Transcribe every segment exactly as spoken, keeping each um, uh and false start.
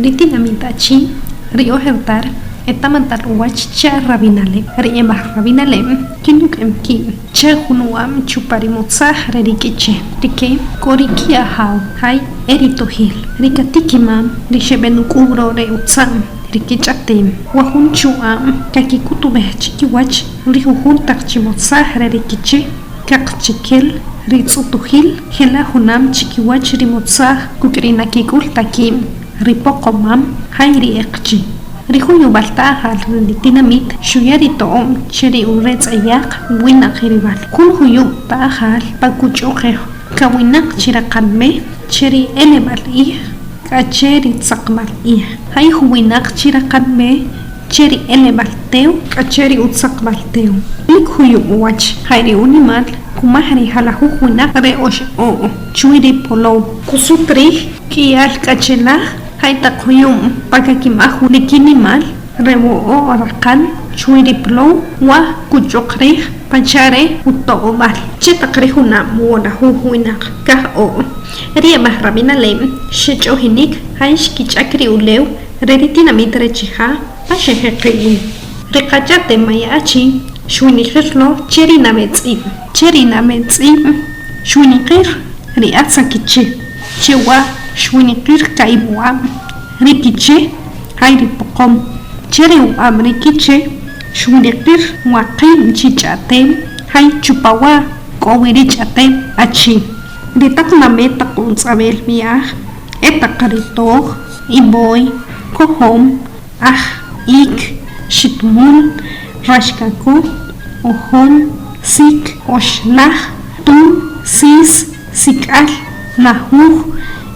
Ri tinamit achi, ri ojertar, etamantal uwach cha' rabinaleb'. Ri eb'aj rabinaleb' kinuk'em kib' cha' jun u'ab' chupa ri motzaj re ri k'iche. Rike k'o ri ki'ajaw, jay e ri tojil, ri katikimam, ri xeb'enuk'ub' ro' re utza'm, ri kich'a'tem. Wajun chu'ab' kakikutub'ej chikiwach ri jujun taq chi motzaj re ri k'iche, kaqchikel, ri tz'utu'jil, jela' junam chikiwach ri motzaj kuk' ri na kik'ul ta kib', ri poqomam, jay ri eqchi. Ri juyub'al ta'ajal re ri tinamit xuya ri to'ob' che ri uretz'ayaq winaqirib'al. Jun juyub' ta'ajal pa kuch'uqej kawinaq chi raqan b'e che ri eleb'al q'ij k'a che ri tzaqb'al q'ij. Jay juwinaq chi raqan b'e che ri eleb'al tew k'a che ri utzaqb'al tew. Lik juyub' uwach, jay ri unimal kumaj ri jalajuj winaq re oxo'o' chwi ri polow. Kusut rij k'i'al k'achelaj, jay taq juyub' pa kakimaj ri kinimal re wo'o' raqan chwi ri polow, wa kuch'uq rij pacha' re uto'ob'al. Che taq ri junab' wolajuj winaq kaj'o'o', ri eb'aj rab'inaleb' xech'ojinik, jay xkich'ak ri ulew re ri tinamit re chija' pa xejeqi' wi. Ri qach'a'tem maya achi xwiniqir lo che ri nab'e tz'ib'. Che ri nab'e tz'ib' xwiniqir ri atza kiche, che wa xwiniqir ka'ib' u'ab' ri kiche, jay ri poqom. Che ri u'ab' ri kiche xwiniqir waqib' chi ch'a'tem, jay chupa wa' k'o wi ri ch'a'tem achi. Ri taq nab'e taq utz'ab'el b'i'aj e taq ri toj, ib'oy, kojom, aj, ik, xitumul, raxkako, ojon, sik, oxlaj, tun, sis, sik'al, lajuj,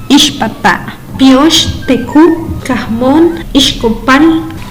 ixpata', piox, teku, kajmon, ixkopal,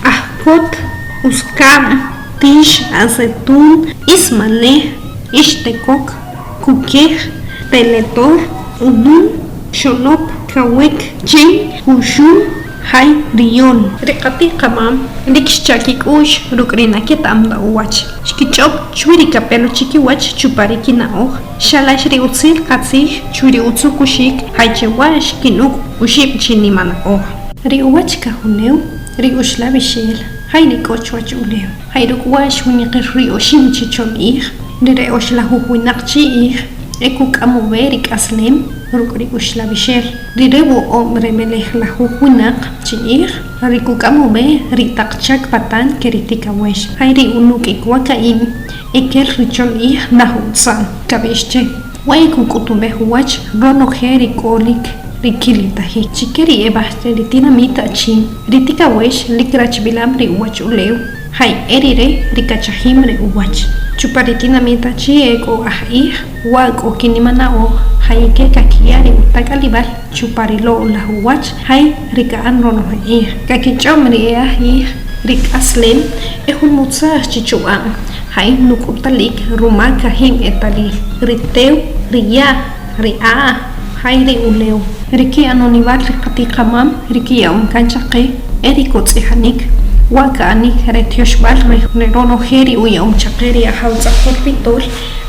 ajkot, uskab', tix, asetun, ismalej, ixtekok, kukej, teletor, unun, xolop, kawek, chin, kuxun, jay, riyon. Ri qati' qamam lik xcha' kik'u'x ruk' ri na keta'am ta uwach. Xkich'ob' chwi ri kape lo chikiwach chupa ri kina'oj, xalax ri utzil qatzij chwi ri utzukuxik, jay che wa' xkinuk' oxib' chi nimana'oj. Ri uwach kajulew, ri uxlab'ixel, jay ri k'o chwach ulew. Jay ruk' wa' xwiniqir ri oxib' chi chol q'ij, ri re oxlajuj winaq chi'ij e kuk'am ub'e ri k'aslem ruk' ri uxlab'ixel. Ri re wo'ob' re b'elejlajuj winaq chi'ij, ri kuk'am ub'e ri taq chak patan ke ri tikawex. Jay ri unuk'ik wa ka'ib' e kel ri chol q'ij naj utza'm, kab'i'x che. Wa' e kuk'utub'ej uwach ronoje ri k'olik ri kilitajik. Chike ri eb'aj re ri tinamit achi, ri tikawex lik rachb'ilam ri uwach ulew, jay e rire ri kachajim re uwach. Chupa ri tinamit achi e k'o aj q'ij, wa' k'o kinimana'oj, jay ke kakiya ri utak'alib'al chupa ri lo'laj uwach, jay ri ka'an ronoje q'ij. Kakich'ob' ri e aj q'ij, ri k'aslem e jun mutzaj chi chuq'ab', jay nuk'utalik ruma kajib' etalil, ri tew, ri ya', ri a', jay ri ulew. Ri ki'anonib'al ri qati' qamam, ri kiya'om kan chaqe e ri kotz'ijanik, wa' ka'anik re tyoxb'al re ronoje ri uya'om chaqe ri Ajaw Tz'aqol Ri Tol,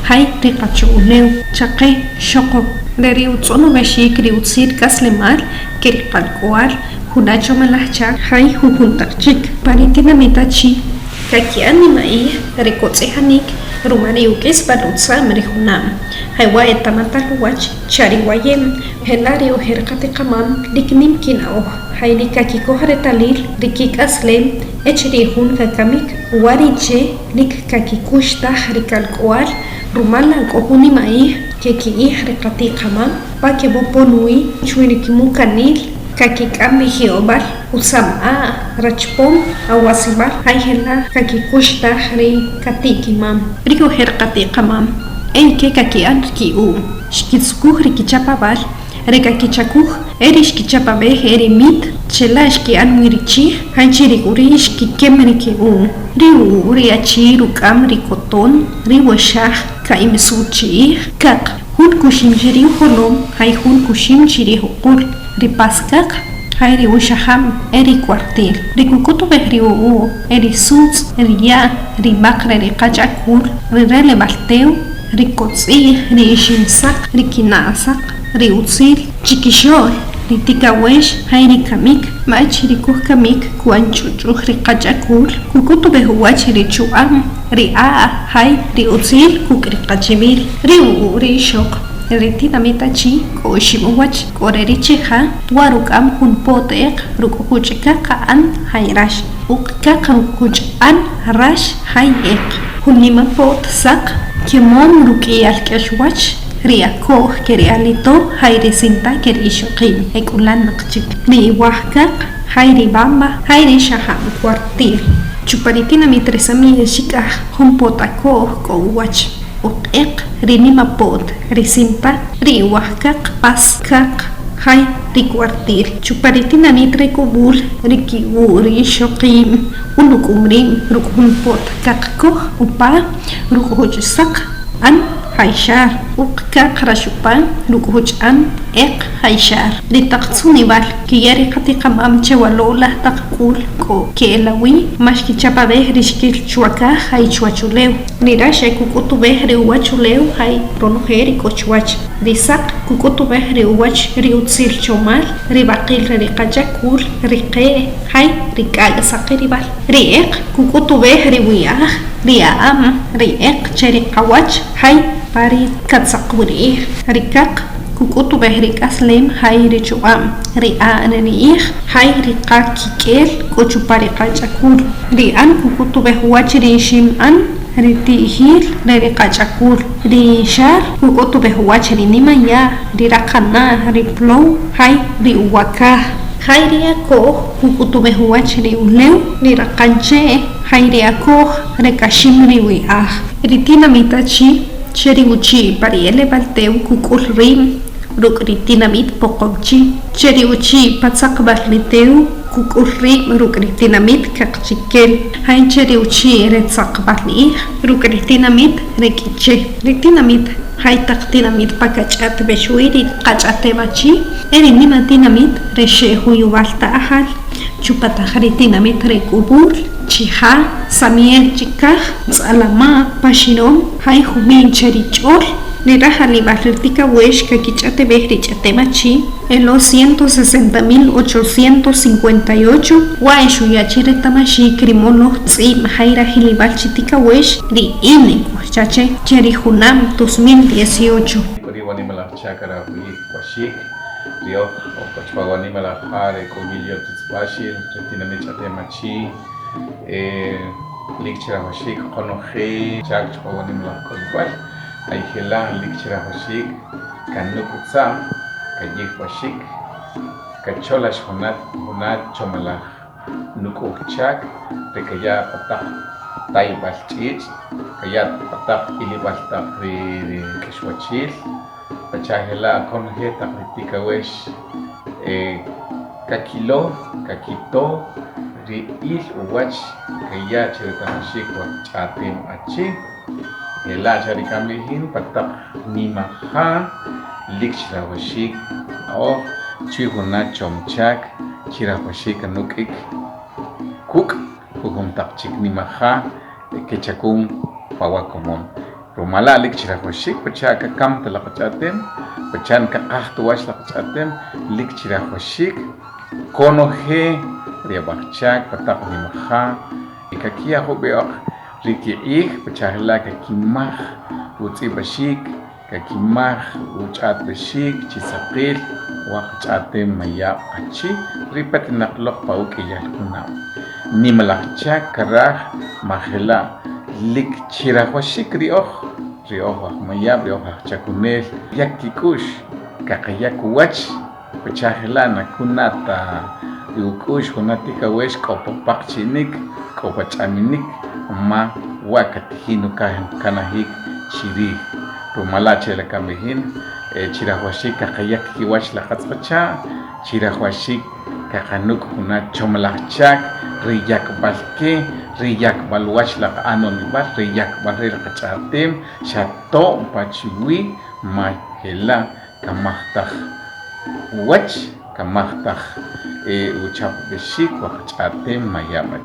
jay ri qacho ulew. Chaqe xoqo re ri utz'onob'exik ri utzil k'aslemal ke ri qalk'o'al, juna chomalaj chak, jay jujun taq chik. Pa ri tinamit achi kaki'an nimaq'ij re kotz'ijanik ruma ri uk'isb'al utza'm ri junab', jay wa' eta'matal uwach cha' ri wayem, jela' ri ojer qati' qamam lik nim kina'oj, jay lik kakikoj retalil ri kik'aslem echiri' jun kakamik. Uwari'che lik kakikuxtaj ri kalk'o'al rumal la' k'o jun nimaq'ij keki'ij ri qati' qamam pa keb'opon wi chwi ri kimukanil, kakik'am b'iji'ob'al, utza'm a', rachpom, awasib'al, jay jela' kakikuxtaj ri kati' kimam. Ri ojer qati' qamam e ke kaki'an ri ki'u', xkitzukuj ri kichapab'al re kakichakuj e ri xkichapab'ej e ri mit, che la' xki'an wi ri chij, jay chi ri k'u ri' xkikem ri ki'u'. Ri u-, ri achi ruk'am ri koton, ri waxaj, ka'ib' su' chi'ij, kaq, jun kuxim chi rij ujolom, jay jun kuxim chi rij uqul, ri paskaq, jay ri uxajab' e ri kuartil. Ri kuk'utub'ej ri u'u' e ri sutz', ri ya', ri b'aq re ri qach'akul, ri releb'al tew, ri kotz'i'j, ri ixim saq, ri kina'saq, ri utzil, chikixo'l, Ri tikawex jay ri kamik, mach ri kojkamik ku'an ch'uch'uj ri qach'akul, kuk'utub'ej uwach ri chuq'ab', ri a', jay ri utzil kuk' ri qachib'il. Ri uq'u' ri ixoq, ri tinamit achi k'o oxib' uwach, k'o re ri chija', wa ruk'am jun po't eq ruk' juch' kaq a'an jay rax, uq kaq ruk' juch' an rax jay eq. Jun nima po't saq, kemom ruk'iyal k'exwach, ri ako'j ke ri alito, jay ri sinta ke ri ixoqib', e k'ulanaq chik. Ri iwaj kaq, jay ri bamba, jay ri xajab' cuartil. Chupa ri tinamit re Sami'el xik'aj, jun po't ako'j k'o uwach. Uq'eq, ri nima po't, ri sinta, ri iwaj kaq, pas kaq, jay ri cuartil. Chupa ri tinamit re K'ub'ul, ri kiwuq' ri ixoqib', uluk'um rib' ruk' jun po't kaq koj upa, ruk' juch' saq an jay xar, uq kaq rax upa, ruk' juch' an eq jay xar. Ri taq tzunib'al kiya ri qatiqamam che wa lo'laj taq k'ul k'o ke'elawi, ma xkichapab'ej ri xkil chwa kaj jay chwach ulew. Ri rax e kuk'utub'ej ri uwach ulew jay ronoje ri k'o chwach. Ri saq kuk'utub'ej ri uwach ri utzil chomal, ri b'aqil re ri qachakul, ri qe' jay ri k'ak' saqirib'al. Ri eq kuk'utub'ej ri wi'aj, ri a'ab', ri eq che ri qawach jay pa ri katzaq wi ri ij. Ri kaq kuk'utub'ej ri k'aslem jay ri chuq'ab', ri a' re ri ij jay ri qakik'el k'o chupa ri qach'akul. Ri an kuk'utub'ej uwach ri ixim an, ri ti'jil re ri qach'akul. Ri xar kuk'utub'ej uwach ri nimaya', ri raqana', ri plow jay ri uwakaj. Jay ri ako'j kuk'utub'ej uwach ri ulew, ri raqan che', jay ri ako'j re kaxim ri wi'aj. Ri tinamit achi che ri uchi' pa ri eleb'al tew kuk'ul rib' ruk' ri tinamit Poqomchi'. Che ri uchi' pa tzaqb'al ri tew kuk'ul rib' ruk' ri tinamit Kaqchikel. Jay che ri uchi' re tzaqb'al ij ruk' ri tinamit re K'iche. Ri tinamit jay taq tinamit pa kach'a'tb'ex wi ri qach'a'tem achi, e ri nimatinamit re xe'juyub'al ta ajal. Chupataj ri tinamit re K'ub'ul, Chija', Samiel Chikaj, Tz'alama', Paxirom, jay jub'i'n che ri ch'ol. Ri rajalib'al ri tikawex kakich'a'teb'ej ri ch'a'tem achi en los ciento sesenta mil ochocientos cincuenta y ocho. Wa' e xuya' chi reta'maxik ri moloj tz'ib' jay rajilib'al chi tikawex ri INE kojcha che, che ri junab' dos mil dieciocho. Ri wanimalaj chak raj uyij waxik, ri'oj oj k'o chupa wanimalaj ja re k'o Guillo Tzitzpaxil, re tinamit ch'a'tem achi, e, lik chirajawaxik qonoje chak chupa wanimalaj k'olib'al. Ay jela' lik chirajawaxik kanuk' utza'm, kayijwaxik, kacholax juna, juna chomalaj nuk'uj chak re kaya' pa taq tayb'al ch'ich', kaya' pa taq ilib'al taq ri, ri k'ixwachil. Pacha jela' konoje taq ri tikawex, e, kakilo, kakito ri il uwach kaya' che reta'maxik wa ch'a'tem achi. Jela' xa ri kamb'ij yin pa taq nimaja lik chirajawaxik oj chwi juna chom chak chirajawaxik kanuk'ik kuk' jujun taq chik nimaja kechakun pa wa komon. Rumal la' lik chirajawaxik pacha' kakam ta la qach'a'tem, pacha' kaqaj ta uwach la qach'a'tem, lik chirajawaxik konoje ri ab'aj chak pa taq nimaja y kakiya' jub'i'oq ri kiq'ij pacha' jela' kakimaj utz'ib'axik, kakimaj uch'a'tb'exik chi saqil wa qach'a'tem mayab' achi ri petinaq loq pa uk'iyal junab'. Nimalaj chak karaj ma jela' lik chirajawaxik ri'oj, ri'oj aj mayab', ri'oj aj chakunel, yak kik'u'x, kaqayak uwach. Pacha' jela' na kuna' ta uk'u'x juna tikawex k'o pa paqchi'inik, k'o pa ch'aminik, ma wa' katijin ukanajik chirij. Rumal la' che la kamb'ij yin, e, chirajawaxik kaqayak kiwach la qatz'aqacha', chirajawaxik kaqanuk' juna chomalaj chak, ri yakb'al ke, ri yakb'al wach la qa'anonib'al, ri yakb'al re la qach'a'tem, xa to' pa chiwi ma jela' kamajtaj uwach, kamajtaj, e, uchapb'exik wa qach'a'tem mayab'al.